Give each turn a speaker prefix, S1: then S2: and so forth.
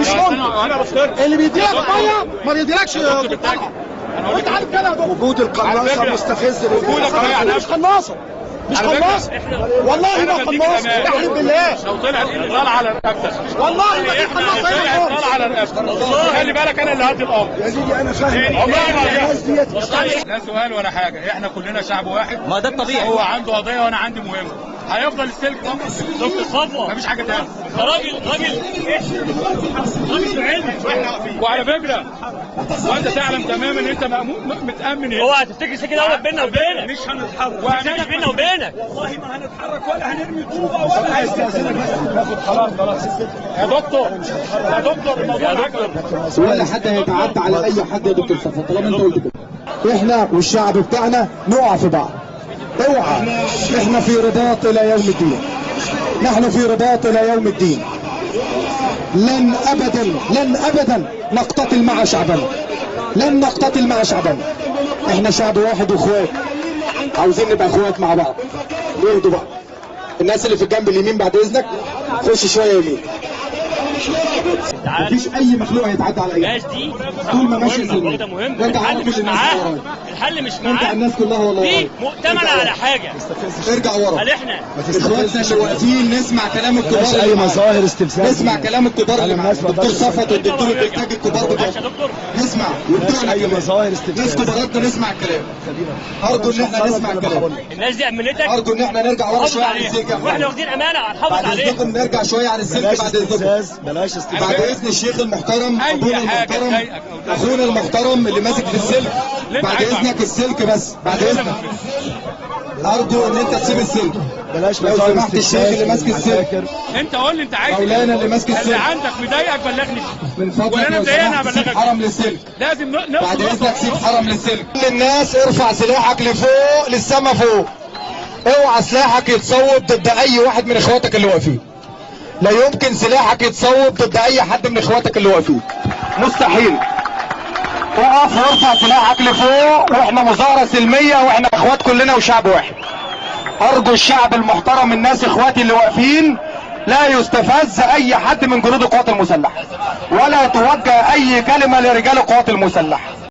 S1: مش ممكن اللي بيديلك مية ما بيديلكش. انت عارف كده.
S2: وجود القناصه مستفز.
S1: مش قناصه، مش قناص والله ما قناص، احلف بالله.
S3: لو طلعت طالعه على رقبتك
S1: والله ما في قناص هنا.
S3: طالعه على رقبتك، خلي بالك انا اللي هدي الامر
S2: يا سيدي. انا فاهم الناس ديت
S3: لا سؤال ولا حاجة، احنا كلنا شعب واحد.
S4: ما ده الطبيعي.
S3: هو عنده قضية وانا عندي مهمة، هيفضل السلك
S5: دكتور صفوه،
S3: مفيش حاجة ثانية.
S5: راجل راجل راجل علم.
S3: وعلى فكرة وانت تعلم تماما ان انت متامن هنا.
S5: اوعى تفتكر السكة دوت بيننا وبينك.
S3: مش هنتحرك،
S5: مش بيننا وبينك
S3: والله ما هنتحرك ولا هنرمي طوبة ولا هنستاذنك. ناخد خلاص خلاص يا دكتور، يا دكتور الموضوع
S1: ولا حد هيتعدى على اي حد يا دكتور صفوت طالما انت قلت كده. احنا والشعب بتاعنا نقع في بعض. اوعى، احنا في رباط الى يوم الدين. نحن في رباط الى يوم الدين. لن ابدا، لن ابدا نقتتل مع شعبنا، لن نقتتل مع شعبنا. احنا شعب واحد واخوات، عاوزين نبقى اخوات مع بعض. اهدوا بقى. الناس اللي في الجنب اليمين بعد اذنك خش شوية يمين. مفيش اي مخلوق هيتعدى على اي حد طول ما ماشي سلمي.
S5: الحل مش معاه، الحل مش معاه.
S1: الناس كلها والله
S5: دي مؤتمنه على حاجة.
S1: ارجع ورا.
S5: هل احنا
S1: اخواتنا اللي واقفين نسمع كلام الكبار؟
S2: بلاش اي مظاهر استفزاز.
S1: نسمع كلام الكبار اللي معانا، الدكتور صفوت والدكتور البلتاجي الكبار بتوعنا. نسمع
S2: وبتوعنا اي مظاهر استفزاز.
S1: ناس كباراتنا نسمع الكلام. ارجو ان احنا نسمع الكلام.
S5: الناس دي امنتك.
S1: ارجو ان احنا نرجع ورا شوية عن السلك.
S5: واحنا واخدين امانه هنحافظ عليها.
S1: بعد اذنكم نرجع شوية عن السلك. بعد اذنكم
S2: بلاش استفزاز.
S1: بعد اذن الشيخ المحترم، ابونا المحترم، اخونا المحترم اللي ماسك في السلك، بعد اذنك السلك بس، بعد اذنك ارجو ان انت تسيب السلك.
S2: بلاش
S1: لو سمحت الشيخ اللي ماسك السلك.
S3: انت قول لي انت عايز
S1: ايه. مولانا اللي ماسك السلك
S3: اللي عندك مضايقك بلغني
S1: من فضلك.
S3: ولا انا مضايقني هبلغك.
S1: حرم للسلك
S3: لازم
S1: بعد اذنك سيب حرم للسلك. كل الناس ارفع سلاحك لفوق للسما فوق. اوعى سلاحك يتصوب ضد اي واحد من اخواتك اللي واقفين. لا يمكن سلاحك يتصوب ضد اي حد من اخواتك اللي واقفين، مستحيل. اقف وارفع سلاحك لفوق، واحنا مظاهره سلمية واحنا اخوات كلنا وشعب واحد. ارجو الشعب المحترم، الناس اخواتي اللي واقفين، لا يستفز اي حد من جنود القوات المسلحة، ولا توجه اي كلمة لرجال القوات المسلحة.